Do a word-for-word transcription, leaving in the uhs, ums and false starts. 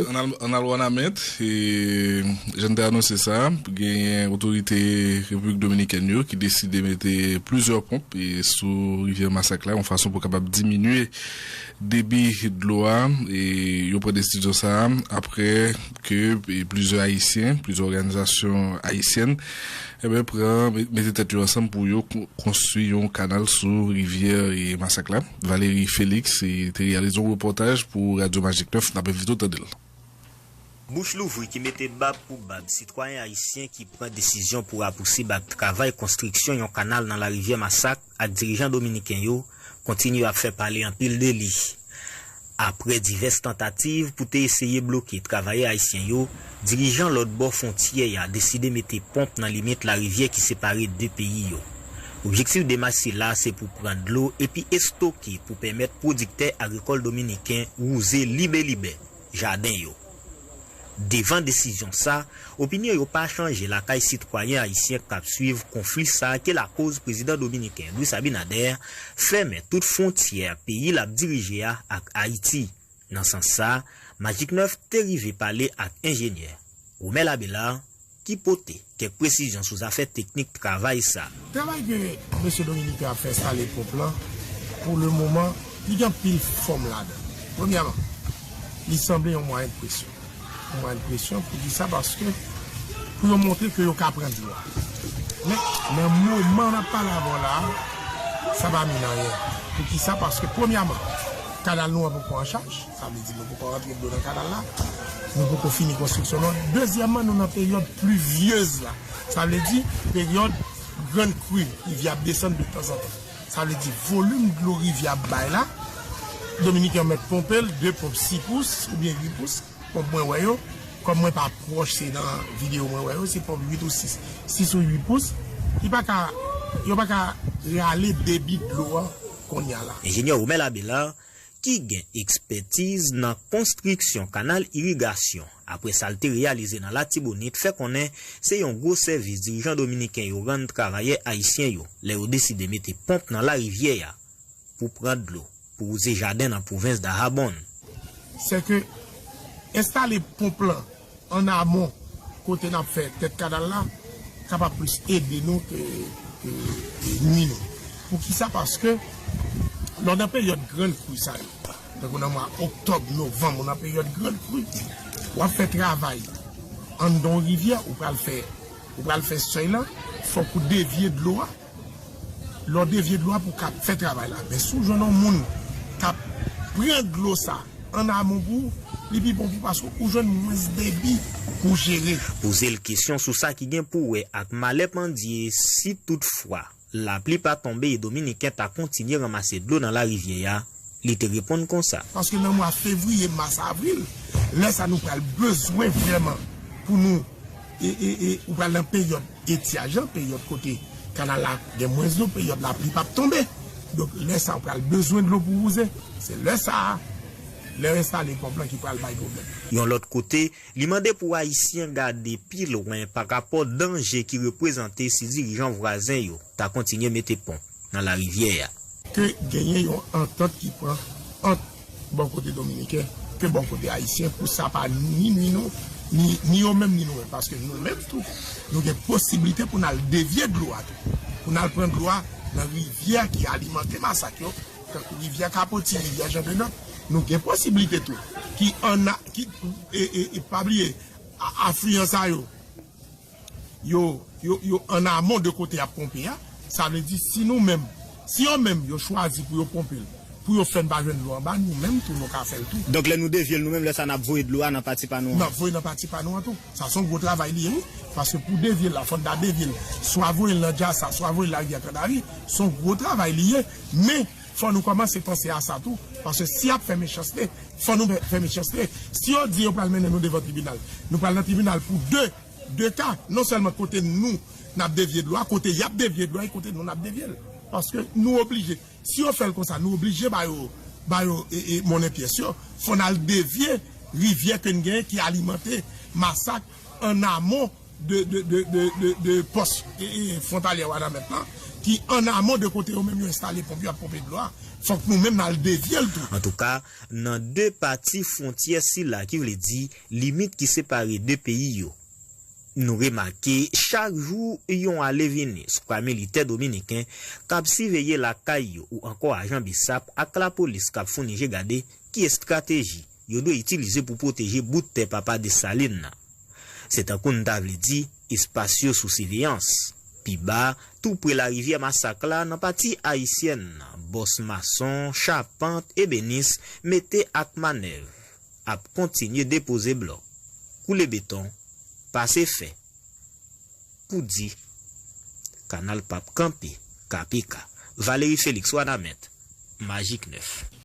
Ann al, ann al Wanament, e, jan n te anonse sa, genyen otorite Repiblik Dominikèn yo ki deside mete plizyè ponp, e, sou rivyè Masak la, yon fason pou kapab diminye debi dlo a. E, yo pran desizyon sa a apre ke, e, plizyè Ayisyen, plizyè òganizasyon ayisyèn, e ben, pran, me-, mete tèt yo ansanm pou yo kon-, konstwi yon kanal sou rivyè, e, Masak la. Valérie Félix, e, te reyalize yon repòtaj pou Radyo Magik Nèf, n ap envite w tande l. Bouch louvri ki mete bab pou bab sitwayen ayisyen ki pran desizyon pou rapousib ak travay konstriksyon yon kanal nan larivyè Masak ak dirijan dominiken yo kontinye ap fè pale anpil de li. Apre divès tantativ pou te eseye bloke travayè ayisyen yo, dirijan lòt bò fwontyè a deside mete ponp nan limit larivyè ki separe de peyi yo. Objektif demach sila se pou pran dlo epi estoke pou pèmèt pwodiktè agrikòl dominiken wouze libelibè jaden yo. Devan desizyon sa, opinyon yo pa chanje lakay sitwayen ayisyen k ap swiv konfli sa ke lakoz prezidan dominiken Luis Abinader fèmen tout fwontyè peyi l ap dirije a ak Ayiti. Nan sans sa, Magik Nèf te rive pale ak enjenyè Romel Abelard ki pote kèk presizyon sou zafè teknik travay sa. Travay ke mesye dominiken ap fè enstale ponp lan, pou le moman, li gen anpil fòm ladan. Premyèman, li sanble yon mwayen de presyon. Yon mwayen de presyon, poukisa? Paske pou yo montre ke yo ka pran dlo a. Men, nan moman n ap pale avè w la a, sa pa mennen anyen. Poukisa? Paske, premyèman, kanal nou an poko an chaj. Sa vle di nou poko rantre dlo nan kanal la. Nou poko fini konstriksyon nou an. Dezyèmman, nou nan peryòd plivyez la. Sa vle di peryòd grann kri, rivyè ap desann de tanzantan. Sa vle di volim dlo rivyè ap bay la, dominiken yo mèt ponpe l, de ponp sis pous oubyen uit pous, ponp mwen wè yo, kòm mwen pa pwòch, se nan videyo mwen wè yo, se ponp uit ou sis, sis ou uit pous, li pa ka, yo pa ka rale debi dlo a kounye a la. Enjenyè Romel Abelard, ki gen ekspètiz nan konstriksyon kanal irigasyon, apre sa l te reyalize nan Latibonit, fè konnen se yon gwo sèvis dirijan dominiken yo rann travayè ayisyen yo lè yo deside mete ponp nan larivyè a pou pran dlo pou wouze jaden nan pwovens Dahabon. Se ke enstale ponp lan an amon, kote n ap fè tèt kanal la, kapab plis ede nou ke, ke, ke nwi nou. Poukisa? Paske lè w nan peryòd grann kri sa yo, tankou nan mwa oktòb, novanm, ou nan peryòd grann kri, w ap fè travay anndan yon rivyè, ou pral fè, ou pral fè sèy lan, fòk ou devye dlo a. Lè w devye dlo a pou w ka fè travay la. Men si w jwenn yon moun k ap pran dlo sa an amon pou ou, li pi bon pou ou paske ou jwenn mwens debi pou w jere. Poze l kesyon sou sa ki gen pou wè ak malè pandye si toutfwa lapli pa tonbe e dominiken ta kontinye ranmase dlo nan larivyè a, li te reponn konsa. Paske nan mwa fevriye, mas, avril, lè sa nou pral bezwen vrèman pou nou, e, e, e, ou pral nan peryòd etyaj lan, peryòd kote kanal la gen mwens dlo, peryòd lapli p ap tonbe. Donk, lè sa a, ou pral bezwen dlo pou wouze. Se lè sa a, lè yo enstale ponp lan ki pral bay pwoblèm. Yon lòt kote, li mande pou Ayisyen gade pi lwen parapò danje ki reprezante si dirijan vwazen yo ta kontinye mete ponp nan larivyè a. Ke genyen yon antant ki pran ant bò kote dominiken ke bò kote ayisyen pou sa pa ni nwi nou, ni, ni yo menm, ni nou menm. Paske nou menm tou, nou gen posiblite pou n al devye dlo a tou. Pou n al pran dlo a nan rivyè ki alimante masak yo, tankou rivyè Kapoti, rivyè Jan Denòt. Nou gen posiblite tou ki anna, ki, e, e, e, pa bliye, a, afliyan sa yo, yo, yo, yo an amon de kote y ap ponpe a. Sa vle di, si nou menm, si yo menm, yo chwazi pou yo ponpe l, pou yo fè n pa jwenn dlo anba, nou menm tou, nou ka fè l tou. Donk, lè nou devye l nou menm, lè sa a, n ap voye dlo a nan pati pa nou an? N ap voye nan pati pa nou an tou. Sa se yon gwo travay li ye, wi. Paske pou devye l la, fò n ta devye l. Swa voye l nan Djasa, swa voye l larivyè Kandari. Se yon gwo travay li ye. Men, fò nou kòmanse panse a sa tou. Paske si y ap fè mechanste, fò nou fè, fè mechanste. Si yo di yo pral mennen nou devan tribinal, nou pral nan tribinal pou de, de ka. Non sèlman kote nou, n ap devye dlo a, kote y ap devye dlo a, e kote nou, n ap devye l. Paske nou oblije. Si yo fè l konsa, nou oblije ba yo, ba yo, e, e, monnen pyès yo. Fò n al devye rivyè ke n genyen ki alimante masak an amon de, de, de, de, de, de pòs e, e, fwontalyè Wanament lan, ki an amon de kote yo menm yo enstale ponp yo ap ponpe dlo a. Fòk nou menm n al devye l tou. Antouka, nan de pati fwontyè sila, ki vle di limit ki separe de peyi yo, nou remake chak jou yon ale vini sou ka militè dominiken k ap siveye lakay yo ou ankò ajan bisap ak lapolis k ap founi je gade ki estrateji yo dwe itilize pou pwoteje bout tè papa Desalin nan. Se tankou n ta vle di espas yo sou siveyans. Pi ba, tou pre larivyè Masak la nan pati ayisyèn nan, bòs mason, chapant, ebenis, mete ak manèv ap kontinye depoze blòk, koule beton, pase fè. Pou di, kanal p ap kanpe, K P K. Valery Félix Wanament, Magik nèf.